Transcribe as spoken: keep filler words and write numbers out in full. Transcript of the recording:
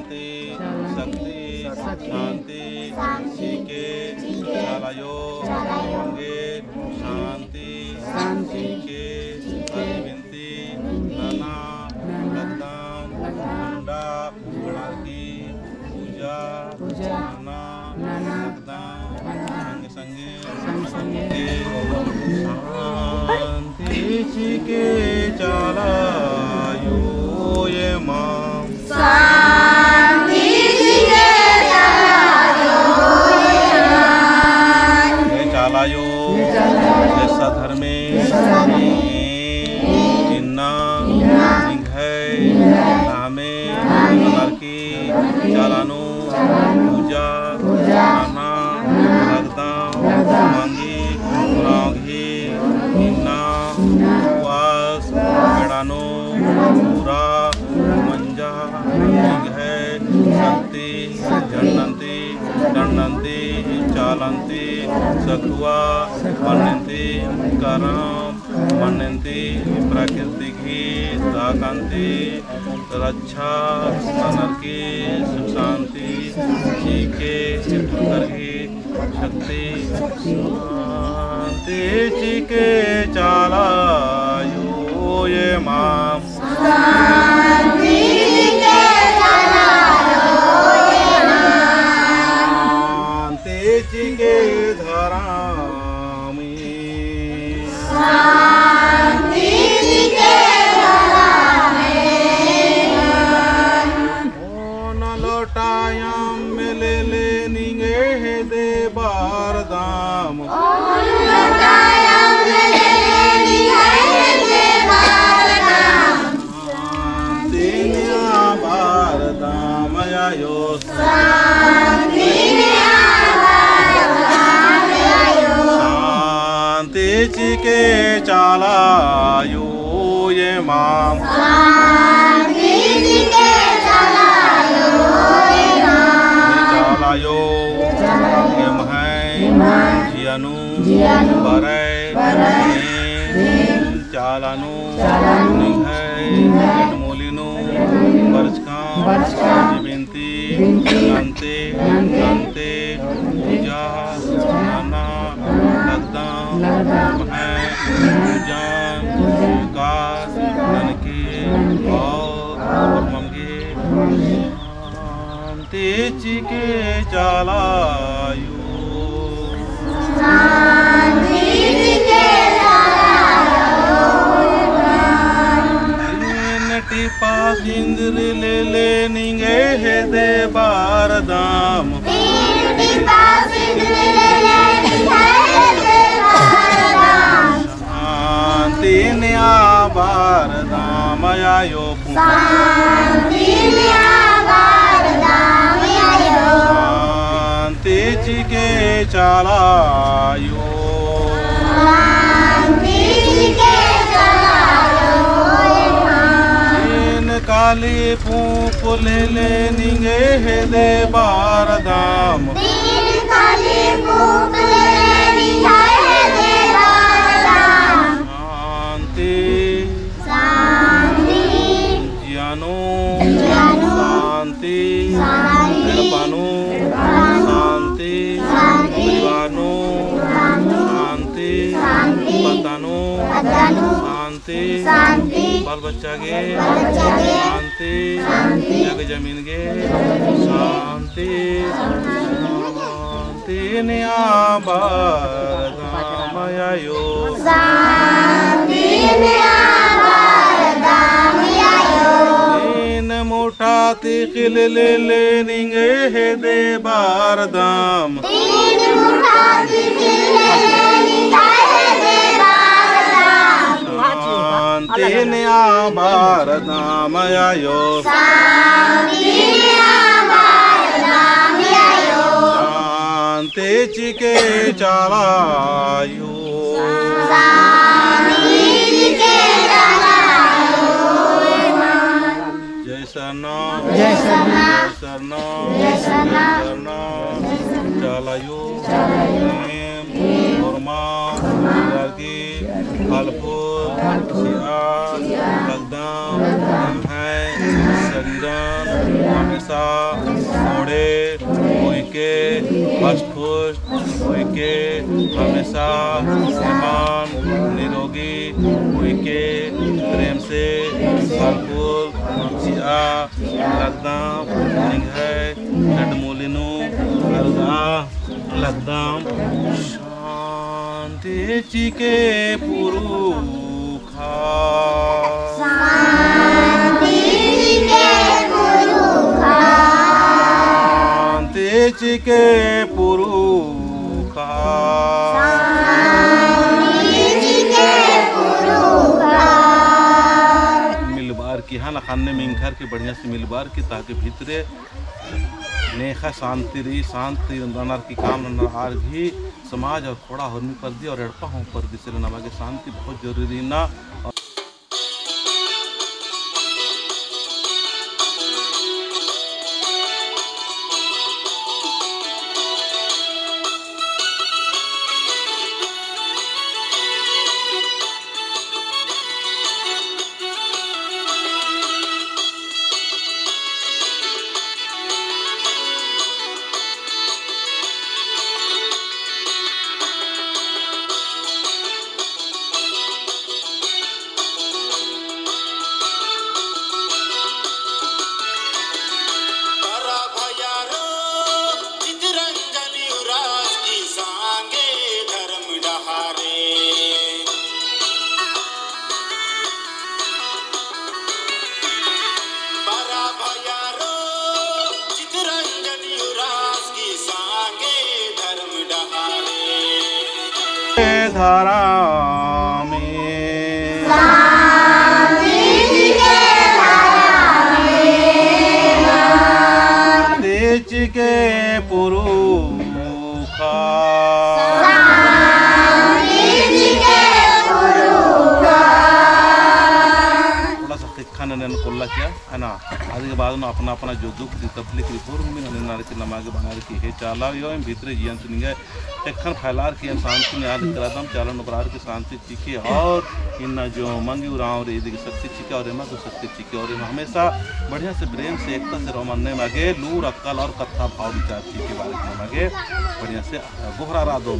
शक्ति, शक्ति, शांति, चिके, चाला अयो, मंगे, शांति, चिके, अरविंद नना, लगदम, मुंडा, लड़की, पूजा, नना, लगदम, संगे संगे, शांति चिके चाला अयो एमा। शांति चिके चाला अयो एमा। ए चाला अयो, ए सद्धर्मे, इन्ना, निंग्है, नामे, नलरकी, चाला नू, पूजा, नना, लगदम, मंगी, पुराव गही, इन्ना, उपवास, बेड़ा नू, पूरा, मंजा, निंग्है, शक्ति, झंडंती, डंडंती, चालंती, सखुआ, मन्नंती, करम, मन्नंती, प्रकृति गही, ताकंती, रक्षा ननर की सुख शांति चिके पुत्र की शक्ति शांति चिके चाला अयो एमा। शांति चिके चाला अयो एमा। शांति चिके धरम शांति चिके धरम। ओन लोटायम लेले निंग्है हेद्दे बरदम। ओन लोटायम लेले निंग्है हेद्दे बरदम। शांति नेआ बरदम अयो। शांति नेआ बरदम अयो। शांति चिके चाला अयो एमा। शांति चिके चाला अयो एमा। चाला अयो एम्है जिया नू बरई, बरई। चाला नू, चाला नू, निंग्है, निंग्है, एड़मोली नू, एड़मोली नू, बरचकम, बरचकम, बिनती, बिनती, नन्ते, नन्ते, नन्ते, पूजा, पूजा, नना, नना, लगदम, लगदम, एम्है, पूजन, पूजन, स्वीकार, स्वीकार, ननके, ननके, और, और, और ममगे, ममगे। शांति चिके चाला अयो। शांति चिके चाला अयो। तीन टिपा सिंदूर लेले निंग्है हेद्दे बरदम। तीन टिपा सिंदूर लेले निंग्है हेद्दे बरदम। शांति नेआ बरदम अयो। शांति नेआ बरदम अयो। शांति चिके चाला अयो। शांति चिके चाला अयो। तीन काली पूंप लेले निंग्है हेद्दे बरदम। तीन काली पूंप लेले निंग्है हेद्दे बरदम। शांति। शांति। जिया नू। जिया नू। शांति। शांति। एड़पा नू। एड़पा नू। शांति। शांति। परिवार नू। परिवार नू। शांति। शांति। पद्दा नू। पद्दा नू। शांति। शांति। बाल बच्चा गे। बाल बच्चा गे। शांति। शांति। जग जमीन गे। शांति। शांति। शांति नेआ बरदम अयो। शांति नेआ बरदम अयो। तीन मुठा तिख़िल लेले निंग्है हेद्दे बरदम। तीन मुठा तिख़िल लेले निंग्है हेद्दे बरदम। शांति नेआ बरदम अयो। शांति नेआ बरदम अयो। शांति चिके चाला अयो। शांति चिके चाला अयो। जय सरना। जय सरना। जय सरना। जय सरना। चाला अयो। चाला अयो। एम, एम, ओरमा, ओरमा, लड़की, फल फूल, फल फूल, सिया, सिया, लगदम, लगदम, एम्है, एम्है, शरीरन हमेशा मोड़े हुइके हष्ट पुष्ट हुइके हमेशा एमन निरोगी हुइके प्रेम से भरपूर चिआ लगदम निंग्है डडमूली नू अलगा लगदम। शांति चिके पुरुखा। शांति चिके पुरुखा। शांति चिके पुरुखा। शांति चिके पुरुखा। मिलबार की हाँ ना खाने मिंखर के बढ़िया से मिलबार की ताकि भीतरे नेखा शांति रई, शांति ननर की काम ननर आर भी समाज और खोड़ा होरमी परदी और एड़पा हूँ परदी, इसलिए नमा गे शांति बहुत जरूरी ना। बरा भैयारो चितरंजन युवराज की संगे धर्म डहारे। बरा भैयारो चितरंजन युवराज की संगे धर्म डहारे। धरामे। शांति चिके पुरुखा। शांति चिके पुरुखा। थोड़ा सा ख़ेक्खा ननर कोल्ला चिआ, है ना? अदी के बाद नू अपना अपना जो दुख ती तकलीफ रई होरमी ननर की नमा गे बअनर की हे चाला अयो, एम भीतरे जिया ती निंग्है ख़ेक्खन फैलार की एम शांति नू आद करादम, चाला नू बरअर की शांति चिके और इन्ना जो मंगी उराँव रई इदी गे शक्ति चिके और एमा गे शक्ति चिके और एमा हमेशा बढ़िया से प्रेम से एकता से रओम, अन्ने नमा गे लूर अक्कल और कत्था भाव विचार चिके बारे नमा गे बढ़िया से गोहरारआ दो।